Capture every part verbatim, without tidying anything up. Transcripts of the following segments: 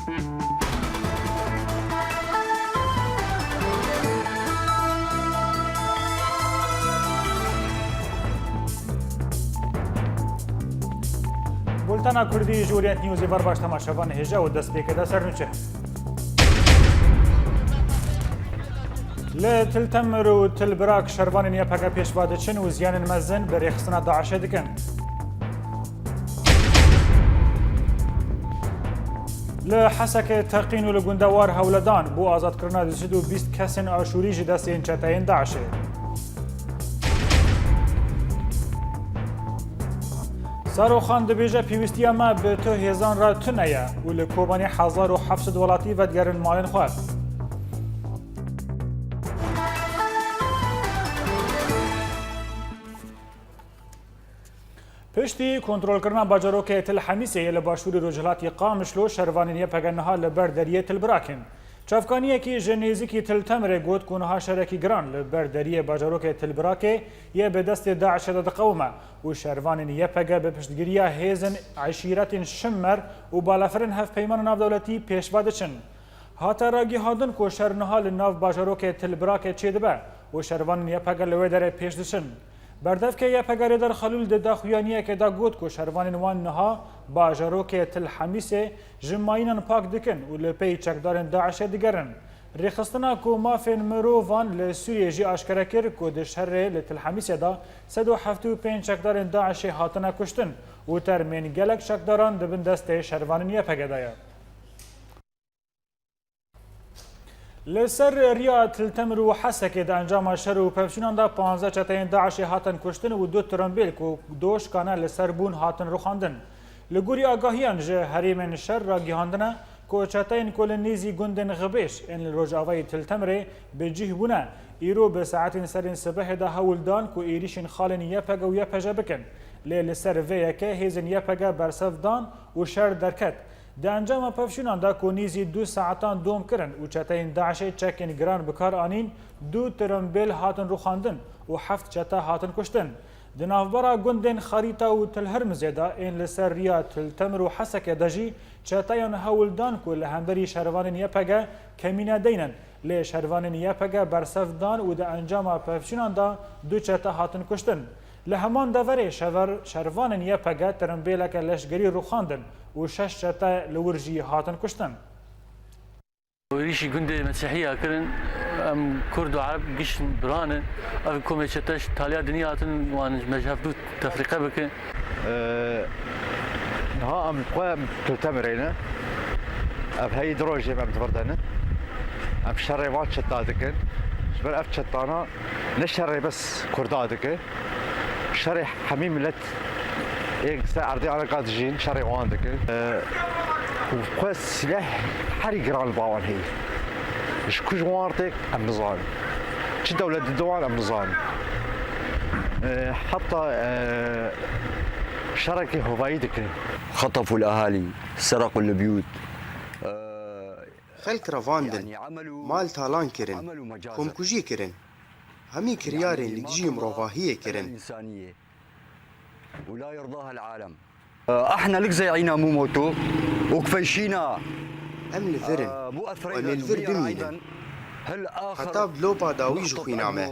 Bultena Kurdî ji Orient Newsê ver baş temaşevan hêja û dest pê kir de sernûçe. Li Til Temir û Til Birak şervanên Y P G pêş ve diçin û ziyanên mezin bi rêxistina DAIŞê dikin. Li Hesekê teqîn û li gundewar hewledan bo azadkirina du sed û bîst kesên Aşûrî ji destên çeteyên DAIŞê. Saroxan dibêje, pêwîstiya me bi tu hêzan re tune ye û li Kobanê hezar û heft sed welatî vedigerin malên xwe. Piştî kontrolkirina bajarokê Til Hemîsê yê li başûrê rojhilatî Qamişlo, şervanên Y P G niha li ber deriyê Til Birak in. Çavkaniyekî ji nêzîkî Til Temirê got ku niha şerekî giran li ber deriyê bajarokê Til Birakê yê bi destê DAIŞê de diqewime û şervanên Y P G bi piştgiriya hêzên eşîretên Şimmer û balafirên hevpeyman navdewletî pêş ve diçin. Hate ragihandin ku şer niha li nav bajarokê Til Birakê çêdibe û şervanên Y P G li wê derê pêş diçin. Berdevkê Y P G Rêder Xelûl di daxuyaniyekê de got ku şervanên wan niha bajarokê Til Hemîsê ji mayînan pak dikin û li pey çekdarên DAIŞê digerin. Rêxistina ku mafên mirovan li Sûriyê jî aşkere kir ku di şerê li Til Hemîsê de sed û heftê û pênc çekdarên DAIŞê hatine kuştin û termên gelek çekdaran di bin destê şervanên Y P G de ye. Li ser riya Til Temir û Hesekê di encama şer û pevçûnan de panzdeh çeteyên DAIŞê hatin kuştin û du tirimbêl ku doşkane li ser bûn hatin rûxandin. Li gorî agahiyan ji herêmên şer ragihandine ku çeteyên ku li nêzî gundên Xibêş ên li rojavayê Til Temirê bi cih bûne, îro bi saetên serên sibehê de hewl dan ku êrîşên xalên Y P G û Y P J bikin. Lê li ser vê yekê hêzên Y P G bersev dan û şer derket. Di encama pevçûnan de ku nêzî du saetan dom kirin û çeteyên DAIŞê çekên giran bi kar anîn, du tirimbêl hatin rûxandin û heft çete hatin kuştin. Di navbera gundên Xarîta û Til Hirmizê de ên li ser riya Til Temir û Hesekê de jî çeteyan hewl dan ku li hemberî şervanên Y P G kemîne deynin, lê şervanên Y P G bersev dan û di encama pevçûnan de du çete hatin kuştin. Li heman deverê şever-, şervanên Y P G tirimbêleke leşgerî rûxandin û şeş çete li wir jî hatin kuştin. Êrîşî gundê Mesîhiya kirin, em Kurd û Ereb giş bira ne. Ev komê çete ji taliya dinê hatin, wan ji me ji hev dû tefrîqe bike. Ee, niha em xwe em Til Temirê ne. Ev heyî du rojê em di vir de ne. Em şerê van çeta dikin. Ji ber ev çetana ne şerê bes Kurda dike. Şerê hemî milet ê ser erdê Amerîka dijîn, şerê wan dike. Ee, û xwe sîleh herî giran li ba wan heye. Ji ku ji wan têk em nizanin. Çi dewlet dide wan em nizanin. Ee, heta, ee, şerekî hovayî dike. خطفوا الأهالي، سرقوا البيوت. Ee, Xelk revandin, mal talan kirin, komkujî kirin. Hemî kiryarên li dijî mirovahiyê kirin. احنا لك زي عينا مو موتو وكفيشينا. Em li vir in û em ê li vir bimînin. Heta bi lopa dawî ji xwîna me.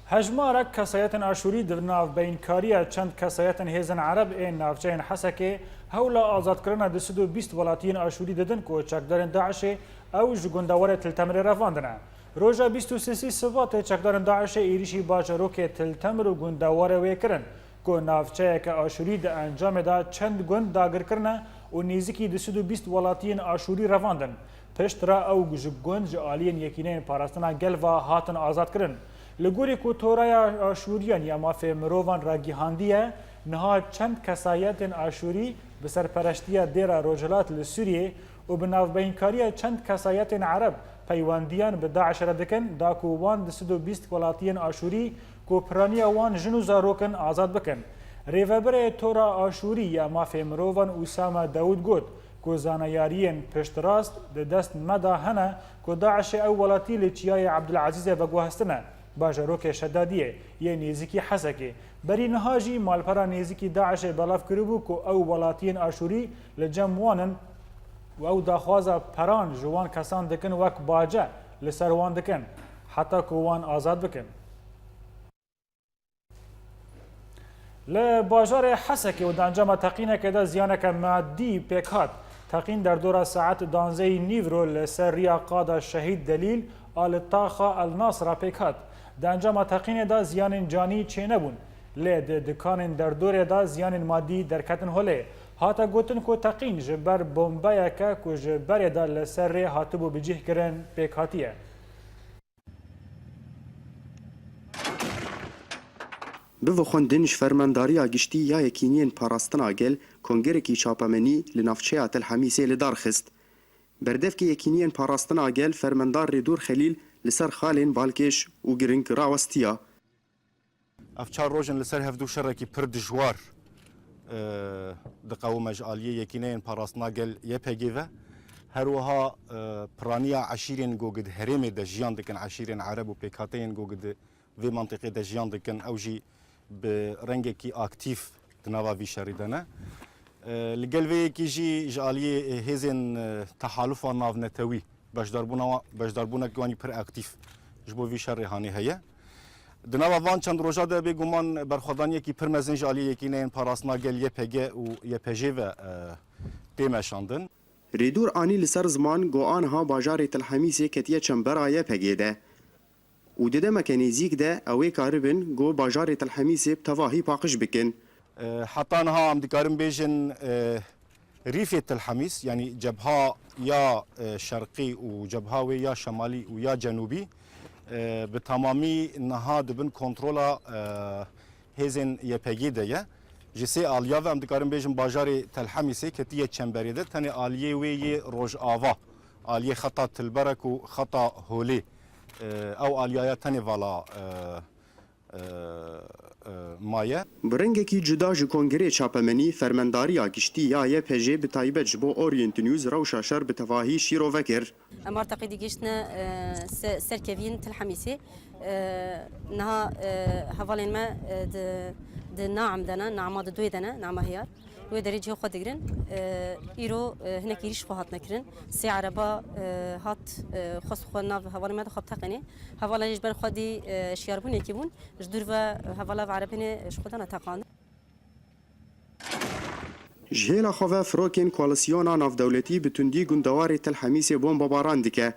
Hejmarek kesayetên Aşûrî di navbeynkariya çend kesayetên hêzên Ereb ên navçeyên Hesekê hewla azadkirina du sed û bîst welatiyên Aşûrî didin ku çekdarên DAIŞê ew ji gundewarê Til Temirê revandine. Roja bîst û sêsî Sibatê çekdarên DAIŞê êrîşî bajarokê Til Temir û gundewarê wê kirin, ku navçeyeke Aşûrî di encamê de çend gund dagir kirine û nêzîkî du sed û bîst welatiyên Aşûrî revandin. Piştre ew ji gund ji aliyên Yekîneyên Parastina Gel ve hatin azadkirin. Li gorî ku Toraya Aşûriyan ya Mafê Mirovan ragihandiye, niha çend kesayetên Aşûrî bi serpereştiya Dêra Rojhilat li Sûriyê û bi navbeynkariya çend kesayetên Ereb peywendiyan bi DAIŞ re dikin, da ku wan du sed û bîst welatiyên Aşûrî ku piraniya wan jin û zarok in azad bikin. Rêvebirê Tora Aşûrî ya Mafê Mirovan Usame Dawûd got ku zaneyariyên piştrast di dest me de hene ku DAIŞê ew welatî li Çiyayê Ebdulezîzê veguhestine, bajarokê Şedadiyê yê nêzîkî Hesekê. Berî niha jî malpera nêzîkî DAIŞê belav kiribû ku ew welatiyên Aşûrî li cem wan in û ew daxwaza peran ji wan kesan dikin wek bace li ser wan dikin, heta ku wan azad bikin. Li bajarê Hesekê û di encama teqînekê de ziyaneke madî pêk hat. Teqîn derdora saet danzeyî nîvro li ser riya qada Şehîd Delîl a li taxa El Nasra pêk hat. Di encama teqînê de ziyanên canî çênebûn. Lê di dikanên derdorê de ziyanên madî derketin holê. Hate gotin ku teqîn ji ber bombeyeke ku ji berê de li ser rê hatibû bicihkirin pêk hatiye. Bivixwendin ji Fermendariya Giştî ya Yekîniyên Parastina Gel kongerekî çapemenî li navçeya Tel Hemîsê li dar xist. Berdevkê Yekîniyên Parastina Gel Fermendar Rêdûr Xelîl li ser xalên balkêş û giring rawestiya. Ev çar roj in li ser hevdû şerekî pir dijwar, e, diqewime ji aliyê Yekîneyên Parastina Gel Y P G ve. Her wiha, e, piraniya eşîrên ku di herêmê de jiyan dikin, eşîrên ereb û pêkhateyên ku di vê mentiqê de jiyan dikin, ew jî bi rengekî aktîf di nava vî şerî de ne. E, li gel vê yekî jî ji aliyê hêzên, e, tehalufa navnetewî beşdarbûna wa-, beşdarbûnek wanî pir aktîf ji bo vî şerê hanê heye. Di nava van çend roja de bêguman berxwedaniyekî pir mezin ji aliyê Yekîneyên Parastina Gel Y P G û Y P J ve, e, tê meşandin. Rêdûr anî li ser ziman ku aniha bajarê Til Hemîsê ketiye çembera Y P G de. Û di demeke nêzîk de ew ê karibin ku bajarê Til Hemîsê bi tevahî paqij bikin. E, heta niha em dikarin bêjin, e, rîfê Til Hemîs, yanî cebha ya, e, şerqî û cebha wê ya şemalî û ya cenûbî, e, bi temamî niha dibin kontrola, e, hêzên Y P G de ye. Ji sê aliya ve em dikarin bêjin bajarê Tel Hemîsê ketiye çemberê de, tenê aliyê wê yê rojava, aliyê xeta Tilberek û xeta Holê, e, ew aliyaya tenê vala, e, e, e, maye. Bi rengekî cuda ji Kongrê Çapemenî Fermendariya Giştî ya Y P J bi taybet ji bo Orient News rewşa şer bi tevahî şîrove kir. Em artaqî digihîştine, e, se-, serkeviyên Til Hemîsê. E, niha, e, hevalên me, e, di, di Naim de ne, Naima di Duyê de ne, Naima Hiyar. Wê derê cihê xwe digirin. E, îro, e, hinek êrîş xwe hatine kirin. Sê ereba, e, hat, e, xwest xwe nav hevalên me de xwe biteqînê. Hevalan jî ji ber xwedî, e, şiyarbûnekî bûn. Ji dûr ve hevala ve erebênê ji xwe dane teqandin. Ji hêla xwe ve firokên koalîsyona navdewletî bi tundî gundewarê Tel Hemîsê bombebaran dike.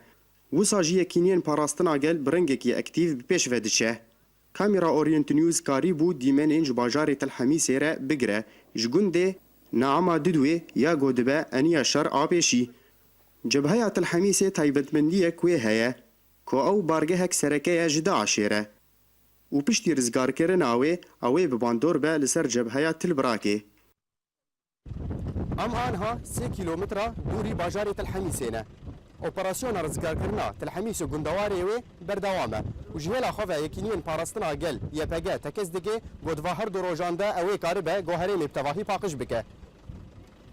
Wisa jî Yekîniyên Parastina Gel bi rengekî aktîf bi pêş ve diçe. Kamera Orient News karîbû dîmenên ji bajarê Til Hemîsê re bigire, ji gundê Naima Didwê ya ku dibe eniya şer a pêşî. Cebheya Til Hemîsê taybetmendiyek wê heye ku ew bargehek sereke ye ji DAIŞê re û piştî rizgarkirina wê, ew ê bi bandor be li ser cebheya Til Birakê. Em aniha sê kîlometre dûrî bajarê Til Hemîsê ne. Operasyona rizgarkirina Til Hemîs û gundewarê wê berdewam e û ji hêla xwe ve Yekîniyên Parastina Gel, Y P G, tekez dike ku di va her du rojan de ew ê karibe ku herêmê bi tevahî paqij bike.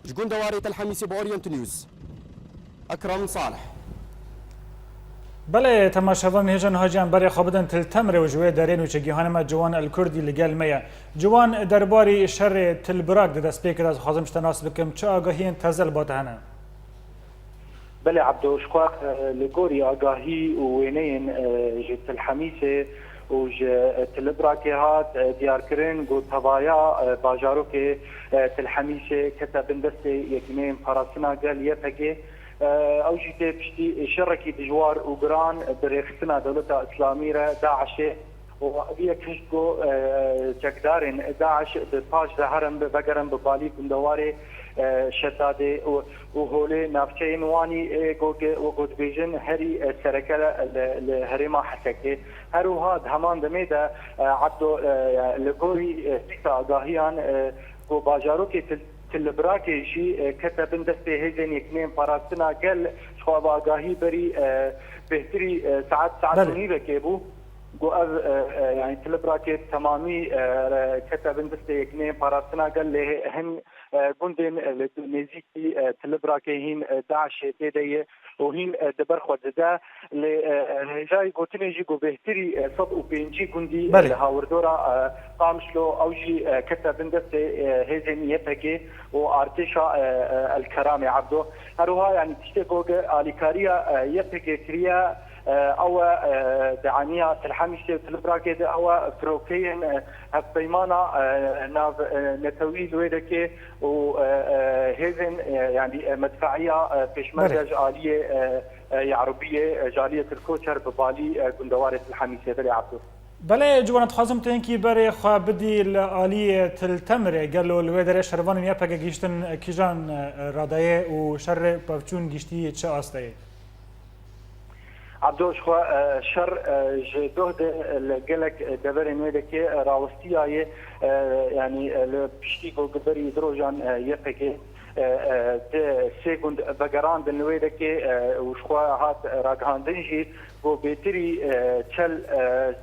Ji gundewarê Til Hemîsê bo Orient News, Ekrem Salih. Belê, temaşevanên hêja niha jî em berê xwe bidin Til Temrê û ji wê derê nûçegihanê me Ciwan El Kurdî li gel me ye. Ciwan, derbarî şerê Til Birak di destpêkê de ez dixwazim ji te nas bikim, çi agahiyên teze li ba te hene? Belê Ebdo, ji xwe, e, li gorî agahî û wêneyên, e, ji Til Hemîsê û ji, e, Til Birakê hat, e, diyarkirin ku tevaya, e, bajarokê, e, Til Hemîsê kete bin destê Yekîneyên Parastina Gel, Y P G. E, ew jî tê piştî şerekî dijwar û giran bi rêxistina Dewleta Îslamî re, DAIŞê, û ev yek hişt ku, e, çekdarên DAIŞ bi paş de herin, bi vegerin bi balî gundewarê, e, Şedadê û, û Holê, navçeyên wanî, e, ku, ku, wek ku dibêjin herî, e, sereke li, li herêma Hesekê. Her wiha di heman demê de, e, Ebdo, e, li gorî, e, pîsa agahiyan, e, ku bajarokê Til-, Til Birakê jî, e, kete bin destê hêzên Yekîneyên Parastina Gel, ji xwe bi agahî berî, e, bêhtirî, e, saet, saet Belê. û nîvekê bû. Ku ev, e, e, yanî Til Birakê bi temamî, e, kete bin destê Yekîneyên Parastina Gel, lê hin e, gundên, e, li nêzîkî, e, Tilibrakê hîn, e, DAIŞê tê de ye û hîn, e, di ber xwe dide. Lê, e, hêjayî gotinê jî ku bêhtirî, e, sed û pêncî gundî, e, Belê. li hawirdora, e, Qamişlo ew jî, e, kete bin destê, e, hêzên Y P G û artêşa, e, e, El Keramê Ebdo. Her wiha, yanî tiştê ku ge-, alîkariya, e, Y P G kiriye, e, ew e, e, di aniya Tilhemîşê û Tilibrakê de ew e firokeyên, e, hevpeymana, e, nav, e, netewî li wê dekê û, e, e, hêzên, e, yanî, e, medfeiya, e, pêşmerge Belê. ji aliyê, e, e, Yarubiyê, e, ji aliyê Tirkoçer bi balî, e, gundewarê Tilhemîsê. Belê Abdul. Belê Ciwan, dixwazim tu hinkî berê xwe bidî li aliyê Til Temirê. Gelo li wê derê şervanên Y P G gihîştin, e, kîjan, e, radeyê û şerê pevçûn gihîştî çi asteyê? Abdo, ji xwe, e, şer, e, ji doh de, e, li gelek, e, deverên wê dekê, e, rawistiyaye, e, yanî, e, li piştî ku berî di rojan, e, Y P G, e, e, di sê gund vegerandin li wê dekê, e, û ji xwe hat ragihandin jî ku bêtirî, e, çel, e,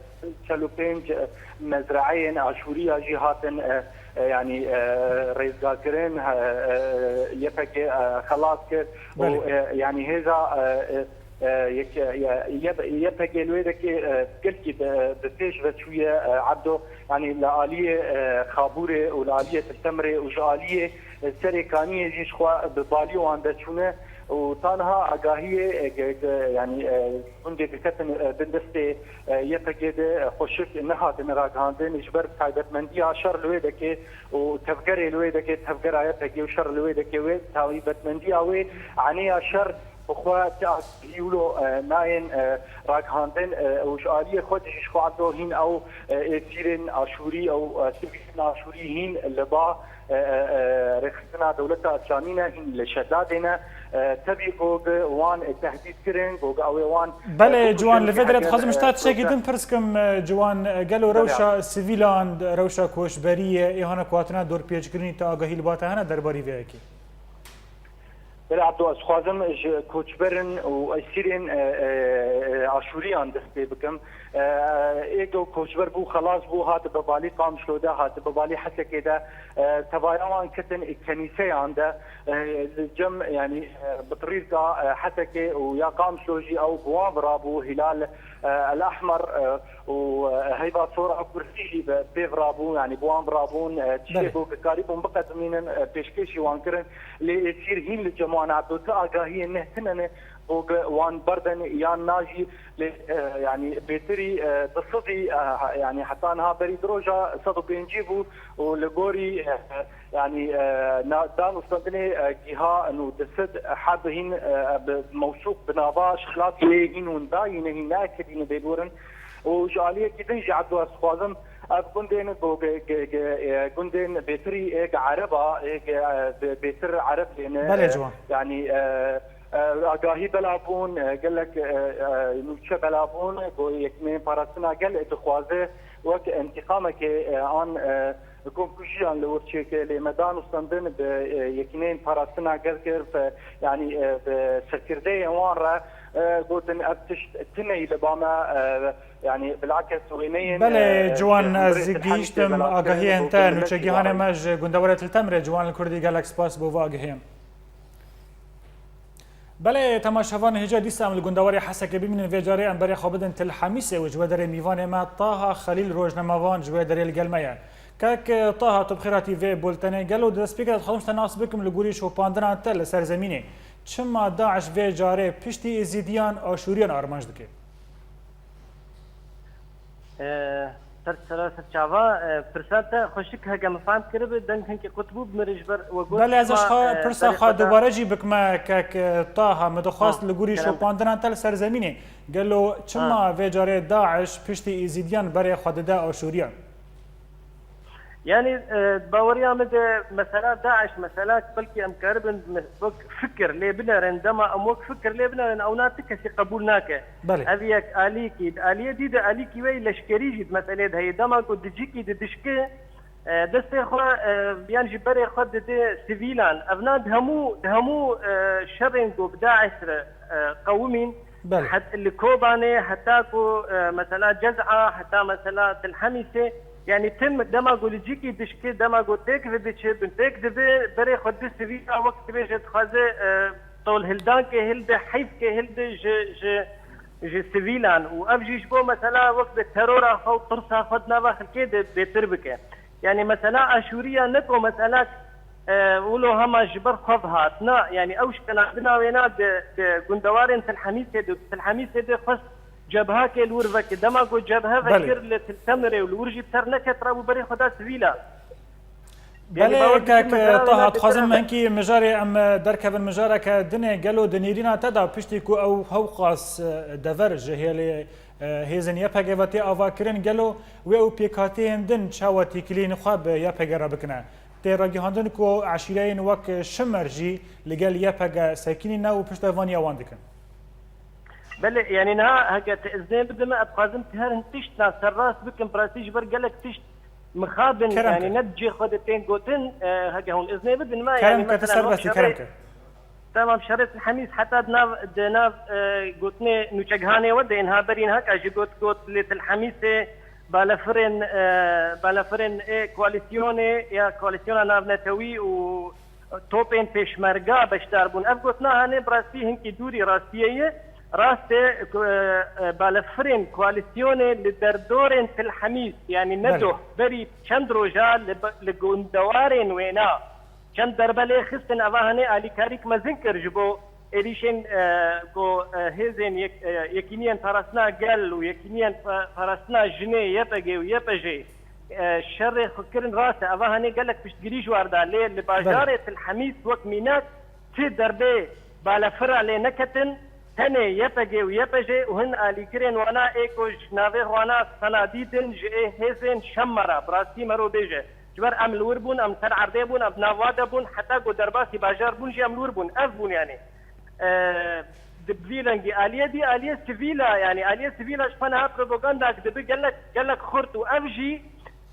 çel û pênc mezraeyên aşûriya jî hatin, e, e, yanî, e, rêzgarkirin, e, e, Y P G, e, xelas kir û, Belê. e, yanî hêza, e, e, e, yek-, e, Y-, Y P G li wê dekê, e, gelkî bi, bi pêş ve çûye, e, Ebdo, yanî li aliyê, e, Xabûrê û li aliyê Tiltemirê û ji aliyê, e, Serê Kaniyê jî ji xwe bi balî wan de çûne û ta niha agahiyê, e, ge-, ge-, yanî, e, gundê diketin, e, bin destê, e, Y P G de, e, xweşik nehatine ragihandin ji ber taybetmendiya şer li wê dekê û tevgerê li wê dekê, tevgera Y P G û şer li wê dekê wê taybetmendiya wê, eneya şer bi xwe ti agahî wilo, e, nayên, e, ragihandin, e, û ji aliyê xwe de jî ji xwe Ebdo hîn ew, e, êsîrên aşûrî, ew, e, sivîlên aşûrî hîn li ba, e, e, e, rêxistina dewleta Îslamî ne, hîn li Şedadê ne. E, tevî ku gi wan tehdîd kirin, ku gi ew ê wan, Belê, e, Ciwan, bikuşin, li vê derê eger, dixwazim ji te e, tiştekî prote- din pirs kim, e, Ciwan, e, gelo Belê, rewşa sivîlan, rewşa koçberiyê, ê hane ku hatine dorpêçkirinî, te agahî li ba te hene derbarî vê yekê? Belê, Abdo, ez dixwazim ji koçberin û esîrên, e, e, e, aşûriyan dest pê bikim. E, ê ku koçber bû, xelas bû, hatibe balî Qamişlo de, hatibe balî Hesekê de, e, tevaya wan ketin kenîseyan de, e, li cem, yanî, e, bi tirîrka, e, Hesekê û ya Qamişlo jî ew bi wan ve rabû, Hilal, e, El Ahmer, e, û, e, Heyva Sora Kurdî jî bi pê ve rabû, yanî bi wan ve rabûn, e, tiştê Belê. ku karîbûn biqedimînin, e, pêşkêşî wan kirin. Lê êsîr hîn li cem wan e, tu agahiyê ne tine ne, ku wan berdin yan na jî, lê, e, yanî bêtirî, e, di sedî, e, ha-, yanî heta niha berî di roja sed û pêncî bû û li gorî, e, yanî, e, na-, danûstandinê, e, giha nû di sed heb hîn, e, bi mewsûk bi nava ji xilatî lê hîn hûn dayîne hîn neekidîne bêdwerin û ji aliyekî din jî Ebdo ez dixwazim ev gundên ku ge-, ge-, ge-, e, gundên bêtirî ê ge ereba, ê ge, e, bê-, bêtir ereb lê ne, Belê e, Ciwan. yanî, e, e, agahî bela bûn, e, gelek, e, e, nûçe bela bûn, ku Yekîneyên Parastina Gel dixwaze wek întîqamekê, e, an, e, komkujiyan li wir çêke, lê me danûstandin bi, e, Yekîneyên Parastina Gel kir, bi, yanî, e, bi serkirdeyên wan re, e, gotin ev tişt tune yî li ba me, e, yanî bilakes wêneyên, Belê, e, Ciwan, ji hundirê ez Til Hemîsê gihîştim belav kirin, agahiyên gotin te, milletê nûçegihane Arabî. me ji gundewarê Til Temirê, Ciwan li Kurdî gelek spas bo va agahiyên. Belê, temaşevan, hêja dîsa em li gundewarê Hesekê bimînin, vê carê em berê xwe bidin Til Hemîsê û ji wê derê mîvanê me Taha Xelîl rojnamevan ji wê derê li gel me ye. Kek Taha, tu bi xêr hatî vê bultenê. Gelo di destpêkê de dixwazim ji te nas bikim li gorî şopandina te li ser zemînê. Çima DAIŞ vê carê piştî Êzîdiyan, Aşûriyan armanc dike? E, ser sera ser çava, e, pirsa te xweşik heke min fehm kiribe, deng hinkî qut bû, bi min re ji ber we got Belê, ez ê ji xwe, xwe e, pirsa serê xwe xwe de dubare jî bikime, kek, e, Taha, min dixwest Ha, li gorî kerem. şopandina te li ser zemînê. Gelo çima Ha. vê carê DAIŞ piştî Êzîdiyan berê xwe dide Aşûriyan? Yani, e, baweriya min de mesela DAIŞ, mesela belkî em karibin me-, wek fikir lê binerin, dema em wek fikir lê binerin, ewna ti kesî qebûl nake. Belê. Ev yek alîkî, aliyê dî de alîkî wê leşkerî jî di meselê de heye. Dema ku dicikî di dişki, e, destê xwe, e, yan ji berê xwe dide sivîlan. Evna di hemû, di hemû, e, şerên ku bi DAIŞ re, e, qewimîn, Belê. het-, li Kobanê, heta ku, e, mesela Cez'a, heta mesela Til Hemîsê, Yani tim dema ku li cîkî dişkê, dema ku têk ve diçe, bin têk dibe, berê xwe di sivîla wek dibêje dixwaze, e, tolhildankê hilde, heyfkê hilde ji, ji, ji sivîlan û ev jî ji bo mesela wek bi terora xwe û tirsa xwe di nava xelkê de bêtir bike. Yani mesela aşûriya ne ku mesela, e, wilo hema ji ber xwe hat. Na, yani ew ji kenandina wêna di, di gundewarên Til Hemîsê de, Til Hemîsê de xwest cebhakê li wir veke. Dema ku cebhe Belê. vekir li Til Temirê û li wir jî bi ser neket, rabû berê xwe da sivîla. Yani Belê, bawer dikim kek me Taha, dixwazim hinkî mijarê em, e, derkevin mijareke dinê. Gelo di nêrîna te de piştî ku ew hewqas, e, dever ji hêlê, e, hêzên Y P G ve tê avakirin, gelo wê ew pêkhateyên din çawa têkiliyên xwe bi Y P G re bikine? Tê ragihandin ku eşîreyên wek Şimer jî li gel Y P G sekînîne û piştevaniya wan dikin. Belê, yani niha heke tu iznê bidin me, ez dixwazim tu her hin tişt na serrast bikim, bi rastî ji ber gelek tişt mixabin, Kerem yani ke. ne di cê xwe de tên gotin, e, heke hûn iznê bidin me, Kerem yani ke, tu mesela serbest î, şerê, kerem ke. Tamam, şerê Til Hemîs heta di nav, di nav, e, gotinê nûçeghanê we de, inha berî niha ka jî got, got lê Til Hemîsê balefirên, e, balefirên ê koalîsyonê ya koalîsyona navnetewî û topên pêşmerga beşdar bûn. Ev gotina hanê bi rastî hinkî dûrî rastiyê ye. Rast e ku, e, e, balefirên koalîsyonê li derdorên Til Hemîs, yani ne Belê. doh, berî çend roja li, li gundewarên wêna çend derbe lê xistin, eva hanê alîkarîk mezin kir ji bo êrîşên, e, ku, e, hêzên yek-, e, yekîniyên parastina gel û yekîniyên pa-, parastina jinê Y P G û Y P J e, şerê xwe kirin rast e. Eva hanê gelek piştgirî ji war da. Lê li bajarê Belê. Til Hemîs wek mînak ti derbê balefira lê neketin. Tenê Y P G û Y P J û hin alîkirên wana ê ku ji navê wana senadî din ji ê hêzên Şemmara. Bi rastî mero bêje. Ji ber em li wir bûn, em ser erdê bûn, em nava de bûn, heta ku derbasî bajar bûn jî em li wir bûn. Ev bûn yani. E, di vî rengî aliyê dî, aliyê sivîla, yani aliyê sivîla ji xwe niha propagandak dibi gelek, gelek xurt û ev jî,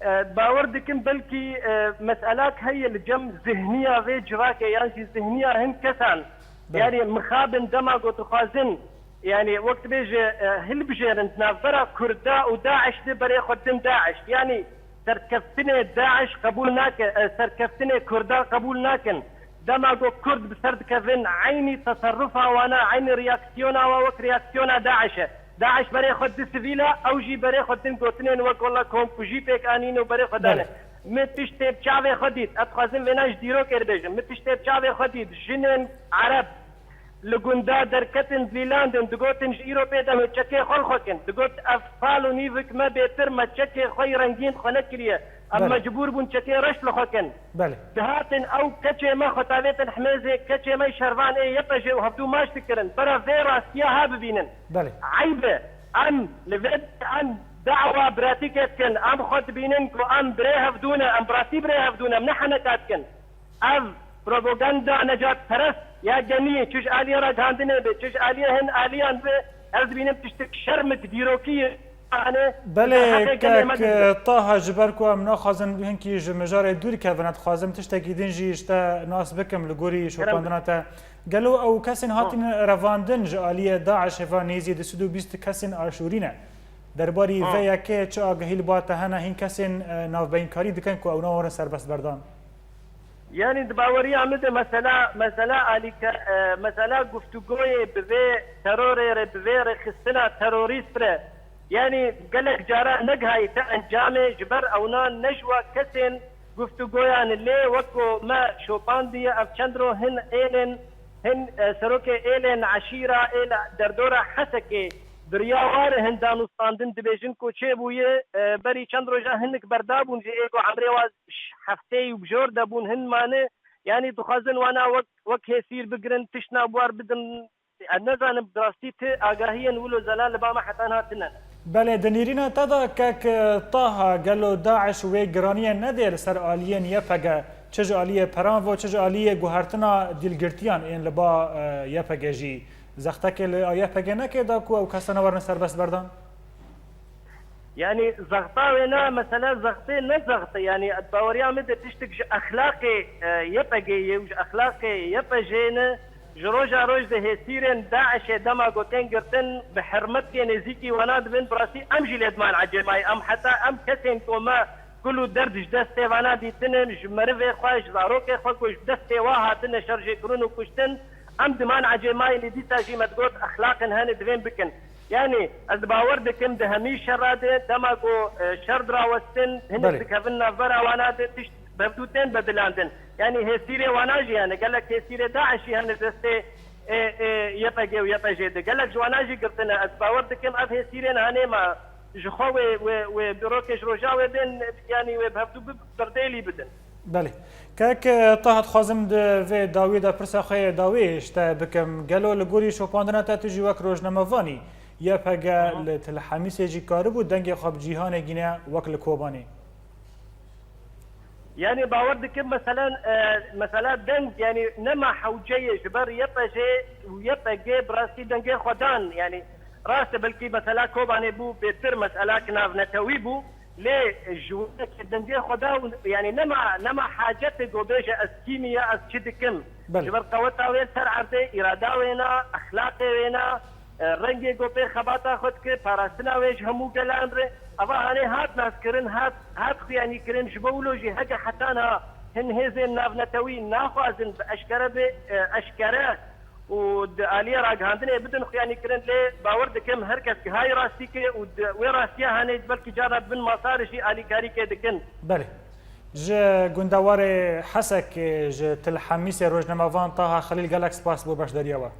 e, bawer dikim belkî, e, meselak heye li cem zihniya vê civakê yan jî zihniya hin kesan. Belê. Yani mixabin dema ku dixwazin, yani wek dibêje, e, hilbijêrin di navbera Kurda û DAIŞ de berê xwe din DAIŞ. Yani serkeftinê DAIŞ qebûl nake, e, serkeftinê Kurda qebûl nakin. Dema ku Kurd bi ser dikevin, eynî teserrufa wana, eynî reaksiyona wa wek reaksiyona DAIŞ e. DAIŞ berê xwe di sivîla, ew jî berê xwe din gotinên wek wela komkujî pêk anîn û berê xwe dane. Belê. Min tiştê bi çavê xwe dît, ez dixwazim vêna ji dîrokê re bêjim. Min tiştê bi çavê xwe dît, jinên Ereb li gunda derketin, dîlandin, digotin ji îro pê de me çekê xwe li xwe kin. Digot, ev sal û nîvik me bêtir me çekê xwe yî rengîn xwe nekiriye. Em Belê. mecbûr bûn çekê reş li xwe kin. Belê. Dihatin ew keçê me xwe tavêtin himêzê, keçê me şervan ê Y P J û hevdû maç dikirin. Bera vê rastiya ha bibînin. Belê. Eyb e. Em li vê em dawa biratîkê dikin. Em xwe dibînin ku em birê hevdû ne, em bi rastî birê hevdû ne, em ne heneka dikin. Ev propaganda necatperest ya genî, çi ji aliyê ragihandinê be, çi ji aliyê hin aliyan be, ez dibînim tiştek şermik dîrokî ye. Belê, kek Taha, ji ber ku em naxwazin hinkî ji mijarê dûr kevin, ez dixwazim tiştekî din jî ji te nas bikim li gorî şopandina te. Gelo ew kesên hatin revandin ji aliyê DAIŞ hêva nêzî du sed û bîst kesên aşûrî ne? Derbarî vê yekê çi agahî li ba te hene? Hîn kesên, e, navbeyinkarî dikin ku ew nawerin serbestberdan? Yani di baweriya min de mesela, mesela alîke, e, mesela guftûgoyê bi vê terorê re, bi vê rêxistina terorîst re, yani gelek cara negihayîte encamê, ji ber ewna ne ji wa kesên guftûgoyan lê wek ku me şopandiye ev çend ro hin êlên, hin, e, serokê êlên eşîra êla derdora Hesekê bi riya wa re hin danûstandin dibêjin ku çêbûye, e, berî çend roja hinik berdabûn ji ê ku emrê wa hefteyî û bijor de bûn hin mane, yanî dixwazin wana wek, wek hêsîr bigirin, tiştna bi war bidin. Ez nezanim bi rastî ti agahiyên wilo zelal li ba me heta niha tine ne. Belê, di nêrîna te de kek Taha, gelo DAIŞ wê giraniyê nedê li ser aliyên Y P G, çi ji aliyê peran ve, çi ji aliyê guhertina dîlgirtiyan ên li ba, e, Y P G jî? Zextekê li Y P G nekê da ku ew kesana werin serbestberdan? Yani zexta wê ne, mesela zextê ne zexte. Yani baweriya min de tiştek ji exlaqê, e, Y P G yê û ji exlaqê Y P J ne, ji roja roj de hêsîrên DAIŞê dema ku tên girtin, bi hermetkê nêzîkî wana dibin, bi rastî em jî lê diman ecêmayî. Em heta em kesên ku me Kul û derd ji destê vana dîtin in, ji merivê xwe, ji zarokê xwe ku ji destê wa hatine şerjêkirin û kuştin, em diman ecêmayî lê dîsa jî me digot exlaqên hene divên bikin. Yanî ez bawer dikim di hemî şera de dema ku, e, şer dirawestin, hinek Belê. dikevin navbera wana de tişt bevdû tên bedilandin. Yanî hêsîrê wana jî hene, gelek hêsîrê DAIŞ'î hene destê, e, e, Y P G û Y P J de. Gelek ji wana jî girtine. Ez bawer dikim ev hêsîrên hene ma ji xwe wê, wê, wê bi rokê ji roja wê bên, yanî wê bi hevdû bi-, berdêlî bidin. Belê. Kek, e, Taha, dixwazim di vê dawiyê de pirsa xwe yê dawiyê ji te bikim. Gelo li gorî şopandina te tu jî wek rojnamevanî Y P G Aha. li Til Hemîsê jî karibû dengê xwe bi cîhanê gîne wek li Kobanê? Yanî bawer dikim, meselen, e, mesela deng, yanî nema hewceyê ji ber Y P J û Y P G bi rastî dengê xwe dan. Yanî rast e, belkî mesela Kobanê bû bêtir, meselak navnetewî bû, lê ji winekê dengê xwe da û, yanî nema, nema hacetê ku bêje ez kî me ye, ez çi dikim. Belê. Ji ber qeweta wê ser erdê, îrada wê na, exlaqê wê na, e, rengê ku pê xebata xwe dike, parastina wê ji hemû gelan re. Eva hanê hat naskirin, hat, hat xuyanîkirin, ji bo wilo jî heke heta niha hin hêzên navnetewî naxwazin bi eşkere bê, e, eşkere û di aliyê ragihandinê bidin xuyanîkirin, lê bawer dikim her kes gihayî rastî ke û di wê rastiya hanê belkî cara bin masa re jî alîkarîkê dikin. Belê. Ji gundewarê Hesekê, ji Til Hemîsê rojnamevan Taha Xelîl, gelek spas bo beşdariya we.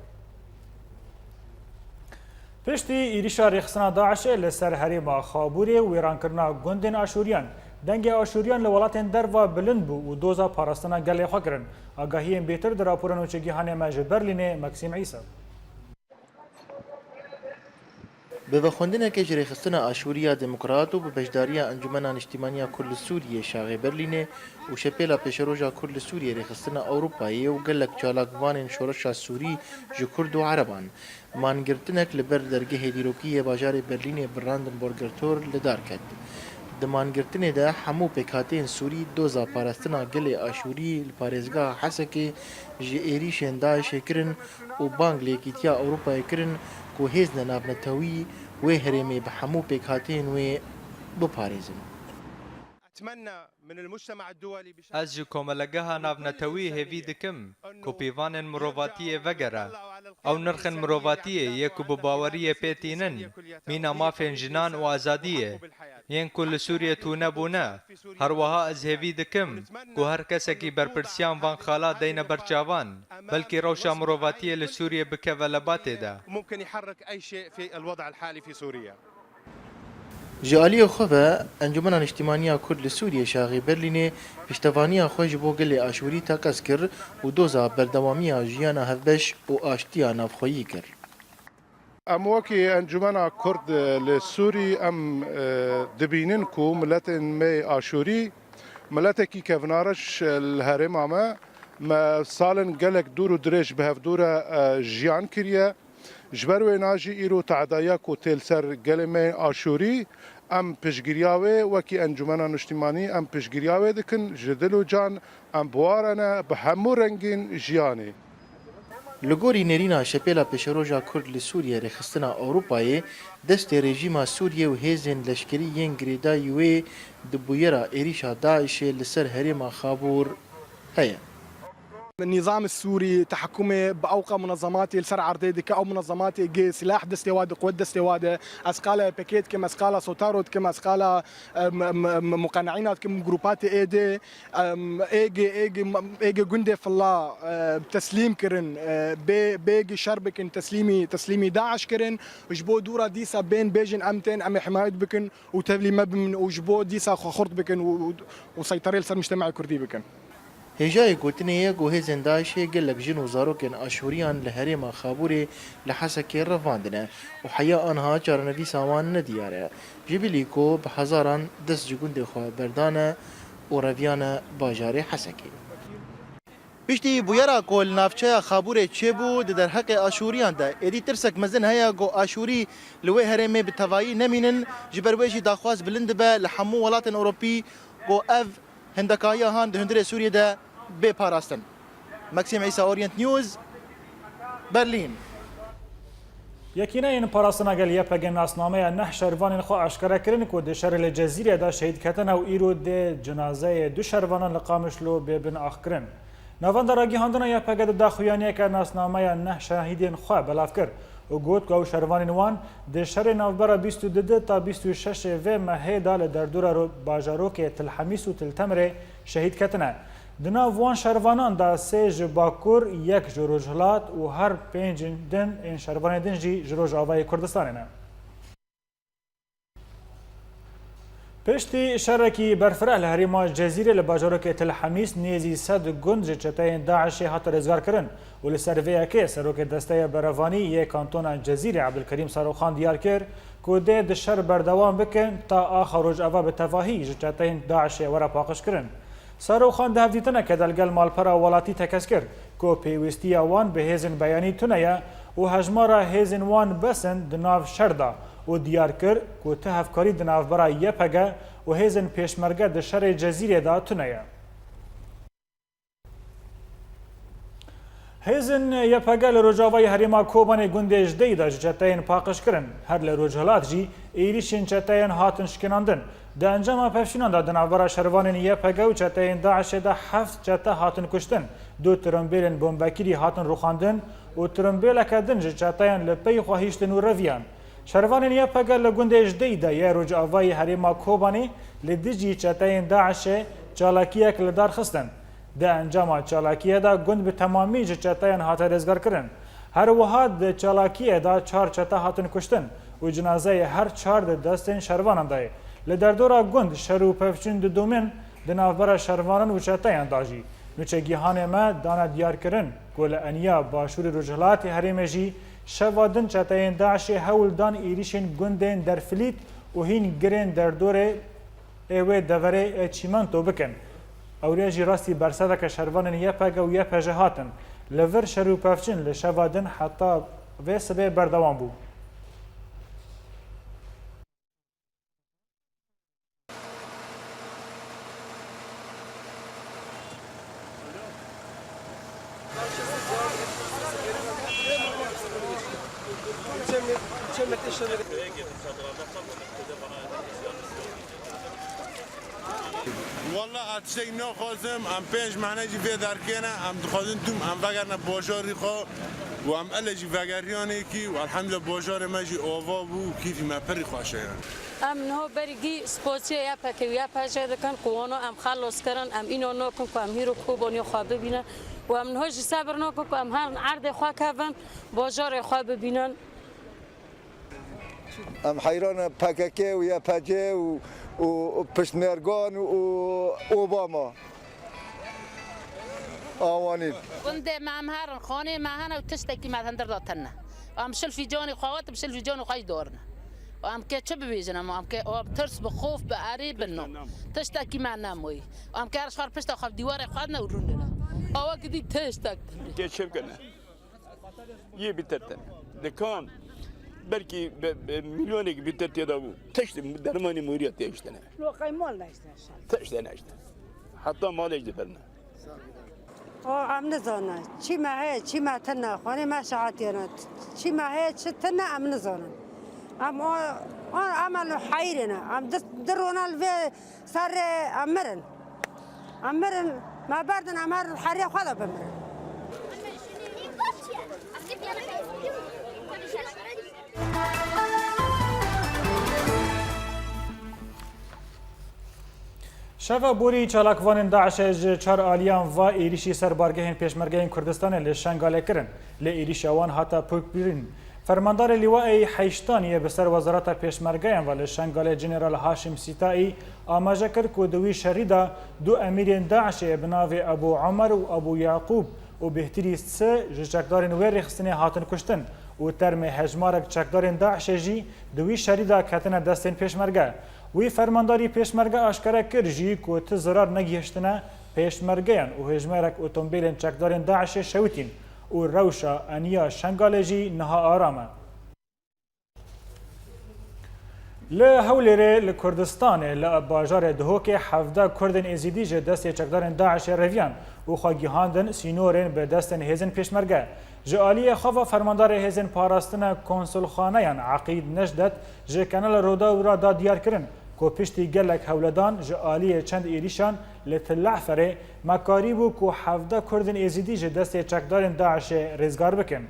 Piştî êrîşa rêxistina DAIŞ'ê li ser herêma Xabûrê û wêrankirina gundên Aşûriyan, dengê Aşûriyan li welatên derva bilind bû û doza parastina gelê xwe kirin. Agahiyên bêtir di rapora nûçegihanê me ji Berlînê, Meksîm Îsa. Bi vexwendineke ji Rêxistina Aşûriya Demokrat û bi beşdariya Encûmena Niştîmaniya Kurd li Sûriyê Şaxê Berlînê û Şepêla Pêşeroja Kurd li Sûriyê Rêxistina Ewropayê û gelek çalakvanên şoreşa Sûrî ji Kurd û Ereban, mangirtinek li ber dergehê dîrokî yê bajarê Berlînê Brandenburger Tor li dar ket. Di mangirtinê de hemû pêkhateyên Sûrî doza parastina gelê Aşûrî li parêzgeha Hesekê ji êrîşên DAIŞ'ê kirin û bang li Yekîtiya Ewropayê kirin ku hêzên navnetewî wê herêmê bi hemû pêkhateyên wê biparêzin. Ez ji Komelegeha Navnetewî hêvî dikim ku pîvanên mirovatiyê vegere. Ew nirxên mirovatiyê yê ku bi baweriyê pê tînin, mîna mafên jinan û azadiyê, yên ku li Sûriyê tune bûne. Her wiha ez hêvî dikim ku her kesekî berpirsiyan van xala deyne ber çavan, belkî rewşa mirovatiyê li Sûriyê bikeve lebatê de. Ji aliyê xwe ve, Encûmena Niştîmaniya Kurd li Sûriyê Şaxê Berlînê piştevaniya xwe ji bo gelê Aşûrî teqez kir û doza berdewamiya jiyana hevbeş û aştiya navxweyî kir. Em wekî Encûmena Kurd li Sûrî em, e, dibînin ku miletên me Aşûrî miletekî kevnareş li herêma me, me salên gelek dûr û dirêj bi hevdû re, e, jiyan kiriye. Ji ber wêna jî îro tehdaya ku tê li ser gelê me Aşûrî, em piştgiriya wê wekî Encûmena Niştîmanî em piştgiriya wê dikin, ji dil û can em bi wa re ne, bi hemû rengên jiyanê. Li gorî nêrîna Şepêla Pêşeroja Kurd li Sûriyê Rêxistina Ewropayê, destê rejîma Sûriyê û hêzên leşkerî yên girêdayî wê di bûyera êrîşa DAIŞ'ê li ser herêma Xabûr heye. Nîzam Sûrî tehekûmê bi ewqa munezematê li ser erdê dike, ew munezematê gê sileh destê wa de, quwet destê wa de. Ez qala Y P G dikim, ez qala Sotaro dikim, ez qala, e, m-, m-, m-, muqeneîna dikim, grûpa tê ê dê, em, êgê, êgê, êgê gundê filla, e, teslîm kirin, e, bê, bêgî şer bikin, teslîmî, teslîmî DAIŞ kirin. Ji bo dûra dîsa bên bêjin em tên, em ê himayet bikin û tevlî me bimin û ji bo dîsa xwe xurt bikin û, û, û seyterê li ser mujtemea kurdî bikin. Hêjayê gotinê ye ku hêzên DAIŞ'ê gelek jin û zarokên Aşûriyan li herêma Xabûrê li Hesekê revandine û heya anha çarenivîsa wan nediyar e. Ji bilî ku bi hezaran dest ji gundê xwe berdane û reviyane bajarê Hesekê. Piştî bûyera ku li navçeya Xabûrê çêbû, di derheqê Aşûriyan de êdî tirsek mezin heye ku Aşûrî li wê herêmê bi tevayî nemînin, ji ber wê jî daxwaz bilind dibe li hemû welatên Ewropî ku ev hindekayiya han di hundirê Sûriyê de bê parastin. Maxim Îsa, Orient News, Berlîn. Yekîneyên Parastina Gel Y P G nasnameya neh şervanên xwe aşkere kirin ku di şerê li Cezîrê de şehîd ketine û îro dê cinazeyê du şervanan li Qamişlo bê bin axkirin. Navenda Ragihandina Y P G di daxuyaniyeke nasnameya neh şehîdên xwe belav kir û got ku ew şervanên wan di şerê navbera bîst û du ta bîst û şeş vê mehê de li derdora ro-, bajarokê Til Hemîs û Til Temirê şehîd ketine. Di nav wan şervanan de sê ji Bakur, yek ji Rojhilat û her pênc din ên şervanên din jî ji Rojavayê Kurdistanê ne. Piştî şerekî berfireh li herêma Cezîrê li bajarokê Til Hemîs nêzî sed gund ji çeteyên DAIŞê hate rizgarkirin û li ser vê yekê serokê desteya berevanî yê kantona Cezîrê Ebdulkerîm Saroxan diyar kir ku dê di şer berdewam bikin ta axa Rojava bi tevahî ji çeteyên DAIŞê were paqijkirin. Saroxan di hevdîtineke de li gel malpera welatî tekez kir ku pêwîstiya wan bi hêzên beyanî tune ye û hejmara hêzên wan bes in di nav şer de û diyar kir ku ti hevkarî di navbera Y P G û hêzên pêşmerge di şerê Cezîrê de tune ye. Hêzên Y P G li rojavayê herêma Kobanê gundê Jdeyî de ji çeteyên paqij kirin. Her li Rojhilat jî êrîşên çeteyên hatin şikînandin. Di encama pevçûnan de di navbera şervanên Y P G û çeteyên DAIŞê de heft çete hatin kuştin, du tirimbêlên bombekirî hatin rûxandin û tirimbêleke din ji çeteyan li pey xwe hiştin û reviyan. Şervanên Y P G li gundê Jdeyî de yê rojavayî herêma Kobanê li dijî çeteyên DAIŞê çalakiyek li dar xistin. Di encama çalakiyê de gund bi temamî ji çeteyan hate rêzgarkirin. Her wiha di çalakiyê de çar çete hatin kuştin û cinazeyê her çar di destên şervanan de ye. Li derdora gund şer û pevçûn didomin di navbera şervanan û çeteyan de jî. Nûçegihanê me dane diyarkirin ku li Eniya Başûrê Rojhilatê herêmê jî şeva din çeteyên DAIŞê hewl dan êrîşên gundên Derfilît û hîn girên derdorê ê wê deverê ê çîmento bikin. Ewrê jî rastî berseveke şervanên Y P G û Y P J hatin. Li vir şer û pevçûn li şeva din heta vê sibê berdewam bû. Walla ez tiştek naxwazim, em pênc mehne jî vê derkê ne, em dixwazin tûm em vegerine bajarî xwe û em ele jî vegeriyanê kî û elhemdulillah bajarê me jî ava bû û kîfî me pirî xweş e yani. Em niho berî gî spasiya Y P G û Y P J dikin ku wano em xelos kirin, em îno nakin ku em hîro Kobaniya xwe bibînin û em niho jî sebir nakin ku em herin erdê xwe kevin, bajarê xwe bibînin. Em heyran P K K û Y P G û, û piştmergan û Obama. Awanîn. Gundê me em herin, xanê me hene û tiştekî me hundir de tune. Em şil fîcanê xwe wetin, şil fîcanê xwe jî dorine. Em kê çi bibêjin, em, em kê, em tirs bi xof, bi erê, bi no. Tiştekî me nemoyî. Em kê her şar pişta xwe dîwarê xwe ne û rûnine. Awa gidî tiştek. Kê çi bikene? Yê bitirtin. Dikan belkî be, be, milyonekî bitir tê de bû. Tişt dermanî mûriya tê iştene. Loqay mal neştene şan. Tişt de neşte. Heta malê jî dibirne. O em nizane. Çî me heye, çî me tine. Xwanê me şehatiyene. Çî me heye, çi tine em nizane. Em o, o em li heyirê ne. Em di, di rona li vê Serê em mirin. Em mirin, me berdin, em her herê xwe de bimirin. Şeva borî çalakvanên DAIŞê ji çar aliyan va êrîşî ser bargehên Pêşmergeyên Kurdistanê li Şengalê kirin. Lê êrîşa wan hate pûkbirîn. Fermandarê Lîwayê Heştan yê bi ser Wezareta Pêşmergeyan ve li Şengalê General Haşim Sîtaî amaje kir ku di wî şerî de du emîrên DAIŞê bi navê Ebû Omer û Ebû Yaqûb û bêhtirî sê ji çekdarên wê rêxistinê hatin kuştin û termê hejmarek çekdarên DAIŞê jî di wî şerî de ketine destên Pêşmerge. Wî fermandarî Pêşmerge aşkere kir jî ku ti zirar negihiştine Pêşmergeyan û hejmarek otomobîlên çekdarên DAIŞê şewitîn û rewşa eniya Şengalê jî niha aram e. Li Hewlêrê li Kurdistanê li bajarê Duhokê hevdeh Kurdên Êzîdî ji destê çekdarên DAIŞê reviyan Û xwe gihandin sînorên bi destên hêzên pêşmerge. Ji aliyê xwe ve fermandarê hêzên parastina konsulxaneyan Eqîd Necdet ji Kanala Rodaw re da diyar kirin ku piştî gelek hewledan ji aliyê çend êrîşan li Til Eferê me karîbû ku hevdeh Kurdên Êzidî ji destê çekdarên DAIŞê rêzgar bikin.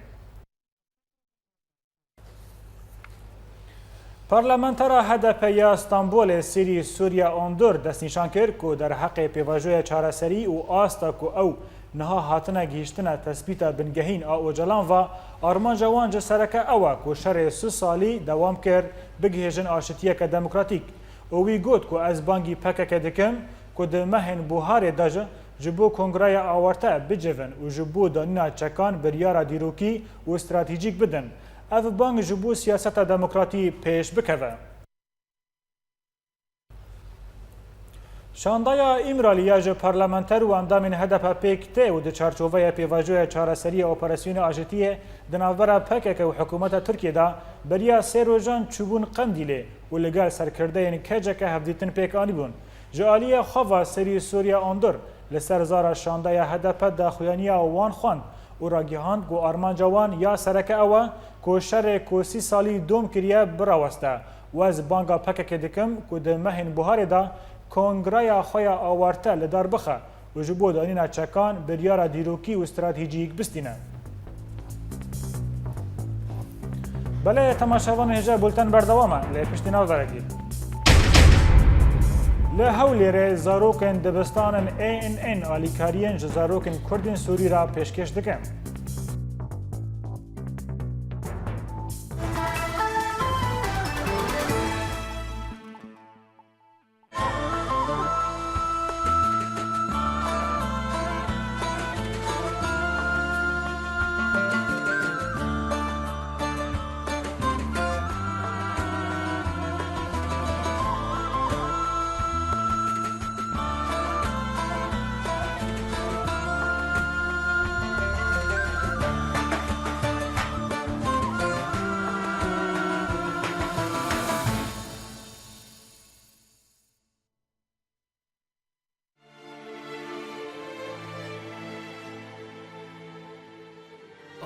Parlamentera H D P ya Stenbolê Sirî Surya Ondur destnîşan kir ku derheqê pêvajoya çareserî û asta ku ew niha hatine gihîştine tespîta bingehîn a Ocalan ve, armanca wan ji sereke ew e ku şerê sih salî dewam kir, bigihêjin aşitiyeke demokratîk. Û wî got ku ez bangî P K K dikim ku di mehên buharê de ji ji bo kongreya awarte bicivin û ji bo danîna çekan biryara dîrokî û stratejîk bidin. Ev bang ji bo siyaseta demokratî pêş bikeve. Şandaya Îmralî ya ji parlamenter û endamên H D P pêk tê û di çarçoveya pêvajoya çareseriyê operasyonê aşitiyê di navbera P K K û hikûmeta Tirkiyê de beriya sê rojan çûbûn Qendîlê û li gel serkirdeyên K C K hevdîtin pêk anîbûn. Ji aliyê xwe ve Serî Sûriya Ondur li ser zara şandeya H D P daxuyaniya wan xwend û ragihand ku armanca wan ya sereke ew e ku şerê ku sî salî dom kiriye biraweste û ez banga P K K dikim ku di mehên buharê de kongreya xwe ya awarte li dar bixe û ji bo danîna çekan biryara dîrokî û stratejîk bistîne. Belê, temaşevanên hêja, bulten berdewam e, lê piştî navberekî. Li Hewlêrê zarokên dibistanên A N N alîkariyên ji zarokên Kurdên Sûrî re pêşkêş dikin.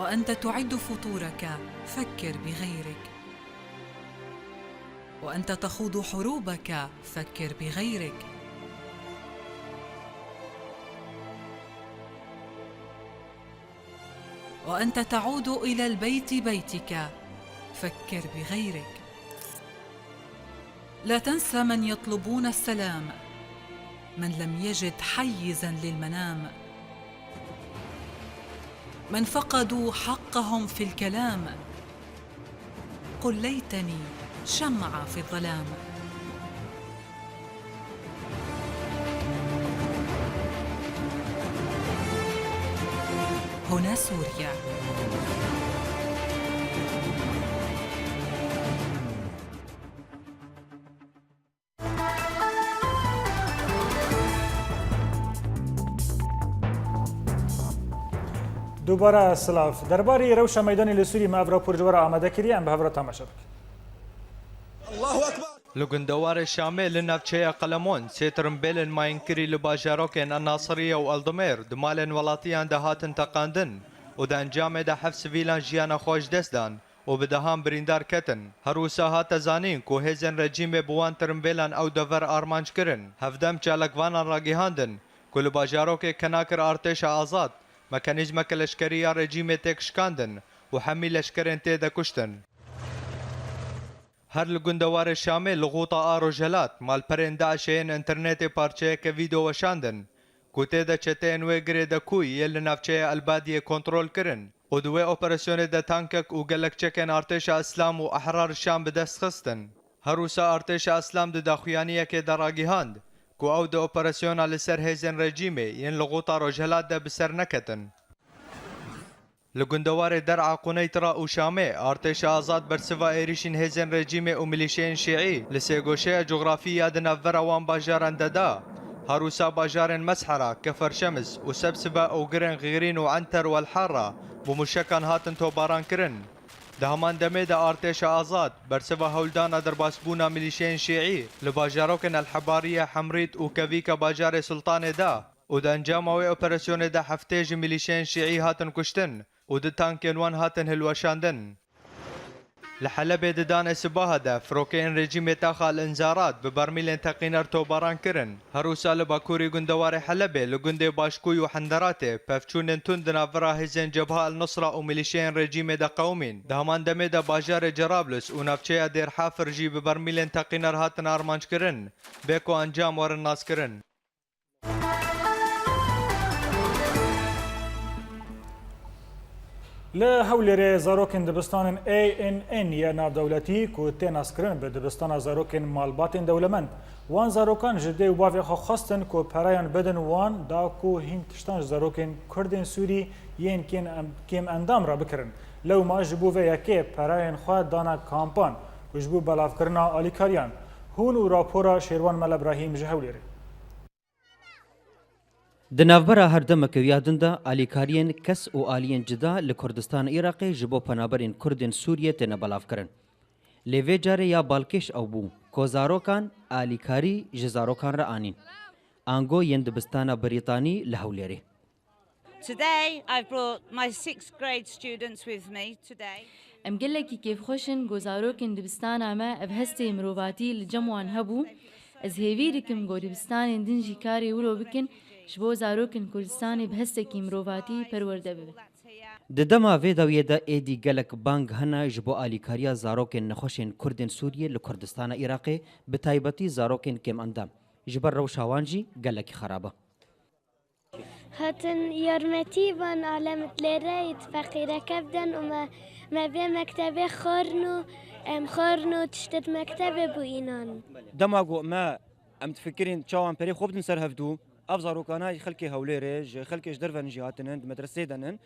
وأنت تعد فطورك، فكر بغيرك. وأنت تخوض حروبك، فكر بغيرك. وأنت تعود إلى البيت بيتك، فكر بغيرك. لا تنسى من يطلبون السلام، من لم يجد حيزا للمنام، من فقدوا حقهم في الكلام. قل ليتني شمعة في الظلام. هنا سوريا. Dubare silav. Derbarê rewşa meydanê li Sûriyê me ev rapor ji we re amade kiriye, em bi hev re temaşe bikin. Li gundewarê Şamê li navçeya Qelemon sê tirimbêlên mayînkirî li bajarokên El Nasiriye û El Dimêr di malên welatiyan de hatin teqandin û di encamê de heft sivîlan jiyana xwe ji dest dan û bi dehan birîndar ketin. Her wisa hate zanîn ku hêzên rejîmê bi wan tirimbêlan ew dever armanc kirin. Hevdem çalakvanan ragihandin ku li bajarokê Kenakir artêşa azad mekanîzmeke leşkerî ya rejîmê têk şikandin û hemî leşkerên tê de kuştin. Her li gundewarê Şamê li Xuta a Rojhelat malperên DAIŞê yên înternetê parçeyeke vîdeo weşandin ku tê de çeteyên wê girê de ku yê li navçeya Elbadiyê kontrol kirin û di wê operasyonê de tankek û gelek çekên artêşa Îslam û Ehrar Şam bi dest xistin. Her wisa artêşa Îslam di daxuyaniyekê de ragihand ku ew di operasyona li ser hêzên rejîmê yên li Xuta Rojhelat de bi ser neketin. Li gundewarê Der'a Quneytra û Şamê, artêşa azad bersiva êrîşên hêzên rejîmê û milîşeyên şîî li sêgoşeya cografî ya di navbera wan bajaran de da. Her wisa bajarên Meshera, Kefer Şems û Sebsibe û girên Xîrîn û Enter û El Harra bi mûşekan hatin topbaran kirin. Di heman demê de artêşa azad bersiva hewldana derbasbûna milîşeyên şîî li bajarokên El Hebariye, Hemrît û kevîka bajarê Sultanê da. û di encama wê operasyonê de heftê ji milîşeyên şîî hatin kuştin û du tankên wan hatin hilweşandin. Li Helebê di danê sibaha de firokeyên rejîmê taxa El Inzarat bi bermîlên teqîner topbaran kirin. Her wisa li bakurî gundewarê Helebê li gundê Başkûy û Henderatê pevçûnên tund di navbera hêzên Cebha El Nusra û milîşeyên rejîmê de qewimîn. Di heman demê de bajarê Cerablus û navçeya Dêr Hafir jî bi bermîlên teqîner hatin armanckirin, bê ku encam werin naskirin. Li Hewlêrê zarokên dibistanên A N N ya navdewletî ku tê naskirin bi Dibistana Zarokên Malbatên Dewlemend, wan zarokan ji dê û bavê xwe xwestin ku perayan bidin wan, da ku hîn tiştan ji zarokên Kurdên Sûrî yên kêm em-, kêm endam re bikirin. Lewma ji bo vê yekê perayên xwe dana kampan û ji bo belavkirina alîkariyan. Hûn û rapora Şêrwan Mele Brahîm ji Hewlêrê. Di navbera her demeke ya din de alîkariyên kes û aliyên cida li Kurdistana Iraqê ji bo penaberên Kurdên Sûriyê têne belavkirin. Lê vê carê ya balkêş ew bû ku zarokan alîkarî ji zarokan re anîn. Ango yên dibistana Brîtanî li Hewlêrê. Today I've brought my sixth grade students with me today. Em gelekî kêfxweş in ku zarokên dibistana me ev hestê mirovatî li cem wan hebû. Ez hêvî dikim ku dibistanên din jî karê wilo bikin, ji bo zarokên Kurdistanê bi hestekî mirovatî perwerde bibin. Di dema vê dawiyê de êdî gelek bang hene ji bo alîkariya zarokên nexweşên Kurdên Sûriyê li Kurdistana Iraqê, bi taybetî zarokên kêmendam. Ji ber rewşa wan jî gelekî xerab e. Hatin yarmetî van alem lêre it feqîreke bidin û me, me vê mektebê xwarin û em xwarin û tiştê di mektebê bû înan. Dema ku me, em difikirin çawan perê xwe bidin ser hevdû, ev zarokana xelkê Hewlêrê, ji xelkê ji derve jî hatinin, di medresê de nin.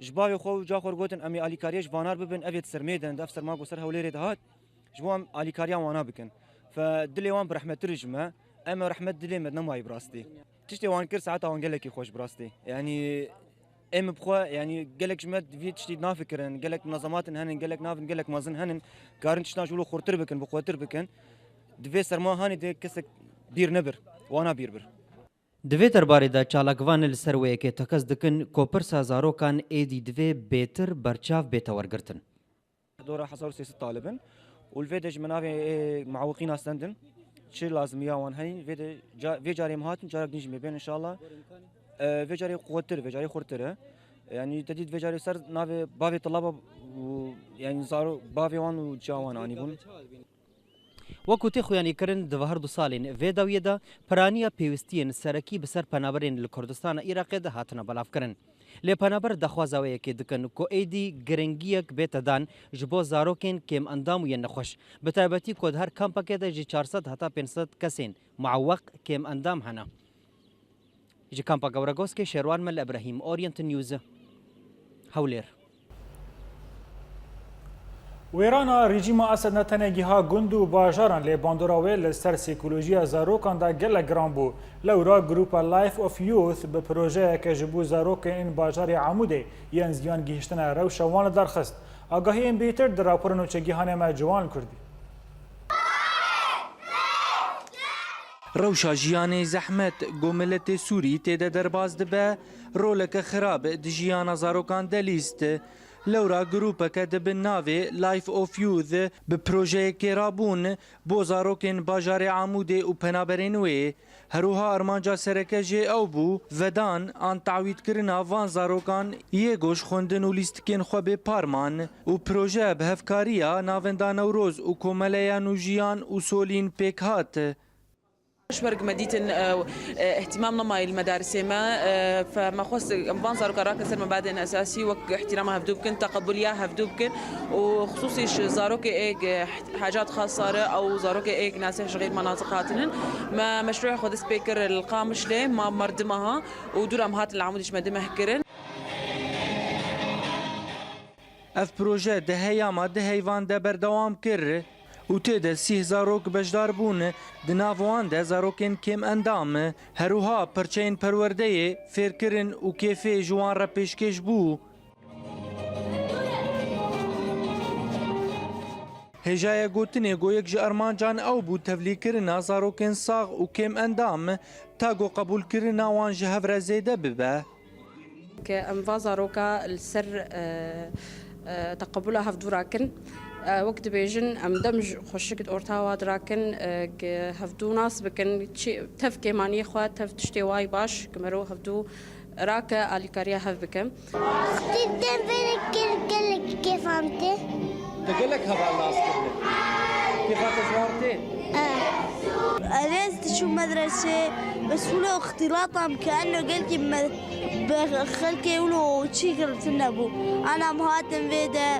Ji bavê xwe û ca xwe gotin, em ê alîkariyê ji vanar bibin, ev ê di sermê de nin, di ev serma ku ser Hewlêrê dihat. Ji bo em alîkariya wana bikin. Fe dilê wan bi rehmettir ji me. Em ê rehmet dilê me nemayî bi rastî. Tiştê wan kir, saeta wan gelekî xweş bi rastî. Yanî ê min bi xwe, yanî gelek ji me vî tiştî nafikirin, gelek munezematin henin, gelek navin, gelek mezin henin, karin tiştan ji wilo xurtir bikin, bi xwetir bikin. Di vê serma hanê de kesek bîr nebir, wana bîr bir. Di vê derbarê de çalakvanê li ser wê yekê tekez dikin ku pirsa zarokan êdî divê bêtir berçav bête wergirtin. Dora hezar û sê sed talib in û li vê de ji me navê, e, muawiqîna stendin. Çi lazimiya wan heyî, vê de ca-, vê carê em hatin, carek din jî me bên inşallah. E, vê carê quwettir, vê carê xurtir e. Yanî te dît vê carê ser navê bavê telaba û, yanî zaro-, bavê wan û ca wan anîbûn. Wekû tê xuyanîkirin, di her du salên vê dawiyê de piraniya pêwistiyên serekî bi ser penaberên li Kurdistana Iraqê de hatine belavkirin. Lê penaber daxwaza wê yekê dikin ku êdî giringiyek bête dan ji bo zarokên kêmendam û yên nexweş, bi taybetî ku di her kampekê de ji çar sed heta pênc sed kesên muawweq kêmendam hene. Ji kampa Gewregoskê Şêrwan Mel Ebrahîm, Orient News, Hewlêr. Wêrana rejîma Esed ne tenê giha gund û bajaran, lê bandora wê li ser sîkolojiya zarokan de gelek giran bû. Lewra grûpa Life of Youth bi projeyeke ji bo zarokên bajarê Amûdê yên ziyan gihiştine rewşa wan li dar xist. Agahiyên bêtir di rapora nûçegihanê me Ciwan Kurdî. Rewşa jiyanê zehmet ku miletê Sûrî tê de derbas dibe, roleke xirab di jiyana zarokan de lîst. Lewra grûpeke di bin navê Life of Youth bi projeyekê rabûn bo zarokên bajarê Amûdê û penaberên wê. Herwiha armanca sereke jê ew bû, vedan an tawîdkirina van zarokan yê ku ji xwendin û lîstikên xwe bê par man û proje bi hevkariya Navenda Newroz û Komeleya Nûjiyan û Solîn pêk hat. Ji ber ku me dîtin, e, e, îhtîmam nemayî li medarisê me, e, fe me xwest em van zarokan rakin ser mebadên esasî wek îhtîrama hevdû bikin, teqebûliya hevdû bikin û xisûsî ji zarokê ê, e, Hecat Xasare ew zarokê ê nasih ji xêr menazik hatinin. Me meşrûya xwe dest pê kir li Qamişlê, ma merdima ha û dûra em hatin li Amûdê ji me dimeh kirin. Ev proje di heyama di heyvan de berdewam kir û tê de sîh zarok beşdar bûn, di nav wan de zarokên kêm endam. Herwiha perçeyên perwerdeyê, fêrkirin û kêfê ji wan re pêşkêş bû. Hêjaya gotinê ku yek ji armancan ew bû tevlîkirina zarokên sax û kêm endam, ta ku qebûlkirina wan ji hev re zêde bibe. Ke em va zaroka li ser, e, e, teqebula hevdû rakin. E, wek dibêjin, em dem ji xweşik di orta wa dirakin, e, ke hevdû nas bikin, çi, tev kêmaniyê xwe, tev tiştê wayî baş, ke mero hevdû rake alîkariya hev bike. Dîtin vê kir gelek kêfam tê. Te gelek heval nas kirine. Kêfa te ji wan tê? Eh. Ez diçûm medresê, bes wilo îxtîlata min ke eno gelkî me-, bi xelkê wilo çî girtin nebû. Ana em hatin vê de,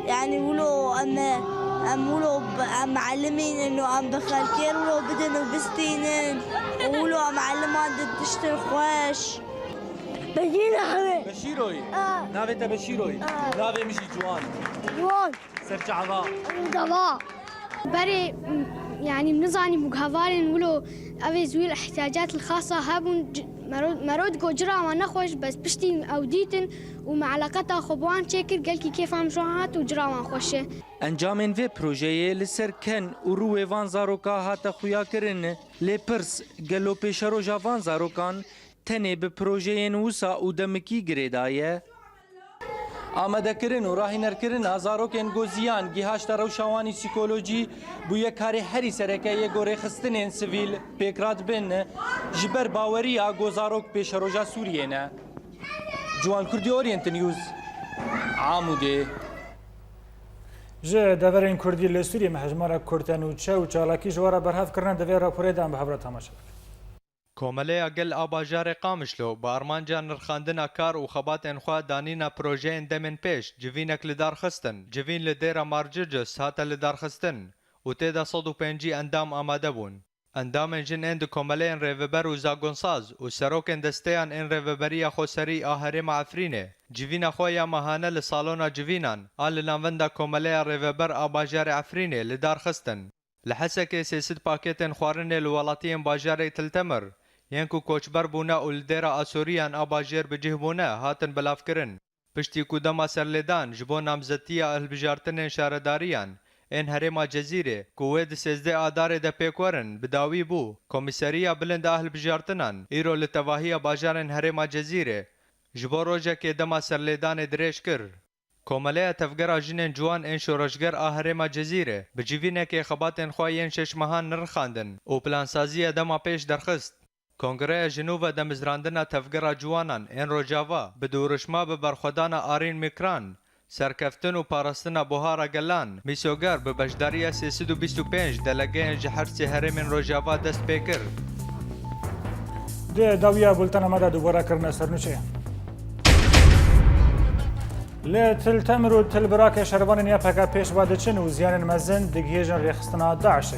yanî wilo em, em wilo b-, em mealimîn ino em bi xelkê wilo bidin û bistînin. Û wilo em mealiman di tiştin xweş. Beşîr Ahmet. Beşîroyî. Aa. Navê te Beşîroyî. Aa. Navê min jî Ciwan. Ciwan. Ser çava. Dava. Berê, m-, yanî nizanî bû hevalên wilo ev ê zûyî ihtiyacat xasa hebûn, c-, mero-, mero digo cira wan nexweş, bes piştî ew dîtin û me eleqeta xwe bi wan çêkir, gelkî kêfa min ji wan hat û cira wan xweş e. Encamên vê projeyê li ser ken û rûyê van zaroka hate xuyakirin. Lê pirs, gelo pêşeroja van zarokan tenê bi projeyên wisa û demikî girêdaye? Amadekirin û rahînerkirina zarokên ku ziyan gihaşte rewşa wan î psîkolojî bûye karê herî sereke yê ku rêxistinên sivîl pêk radibin ji ber baweriya ku zarok pêşeroja Sûriyê ne. Ciwan Kurdî, Orient News, Amûdê. Ji deverên Kurdî li Sûriyê me hejmara kurte nûçe û çalakî ji we re berhev kirine, di vê raporê de em bi hev re temaşe bikin. Komeleya Gel a bajarê Qamişlo bi armanca nirxandina kar û xebatên xwe danîna projeyên demên pêş civînek li dar xistin. Civîn li dêra Marcircus hate lidarxistin û tê de sed û pêncî endam amade bûn. Endamên jin ên di komeleyên rêveber û zagonsaz û serokên desteyan ên Rêveberiya Xweserî a Herêma Efrînê civîna xwe ya mehane li salona civînan a li navenda Komeleya Rêveber a bajarê Efrînê li dar xistin. Li Hesekê sê sed pakêtên xwarinê li welatiyên bajarê Til Temir, yên ku koçber bûne û li dêra Asoriyan a bajêr bi cih bûne, hatin belavkirin. Piştî ku dema serlêdan ji bo namzetiya hilbijartinên şaredariyan ên Herêma Cezîrê, ku wê di sêzdeh Adarê de pêk werin, bi dawî bû, Komîseriya Bilind a Hilbijartinan îro li tevahiya bajarên Herêma Cezîrê ji bo rojekê dema serlêdanê dirêj kir. Komeleya Tevgera Jinên Ciwan ên Şoreşger a Herêma Cezîrê bi civînekê xebatên xwe yên şeş mehan nirxandin û plansaziya dema pêş derxist. Kongreya Jinûve Demizrandina Tevgera Ciwanan ên Rojava bi doruşma bi berxwedana Arîn Mîkran, Serkeftin û Parastina Buhara Gelan, Mîsoger, bi beşdariya sê sed û bîst û pênc delegeyên ji her sê herêmên Rojava dest pê kir. Di dawiya bultena me de dubare kirine sernûçeyan. Li Til Temir û Til Birakê şervanên Y P G pêş ve diçin û ziyanên mezin digihêjin rêxistina DAIŞê.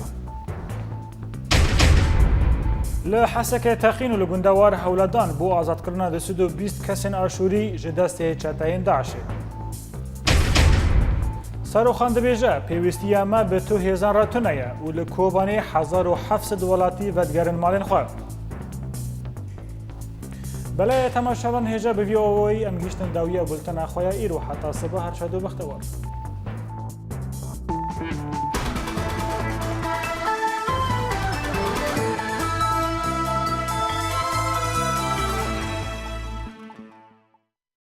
Li Hesekê texîn û li gundewar hewledan bo azadkirina du sed û bîst kesên Aşûrî ji destê çeteyên DAIŞê. Serokxan dibêje, pêwîstiya me bi tu hêzan re tune ye û li Kobanê hezar û heft sed welatî vedigerin malên xwe. Belê temaşevan, hêja bi vî owayî em gihîştin dawiya bultena xwe ya îro. Heta sibe her şad û bextewar.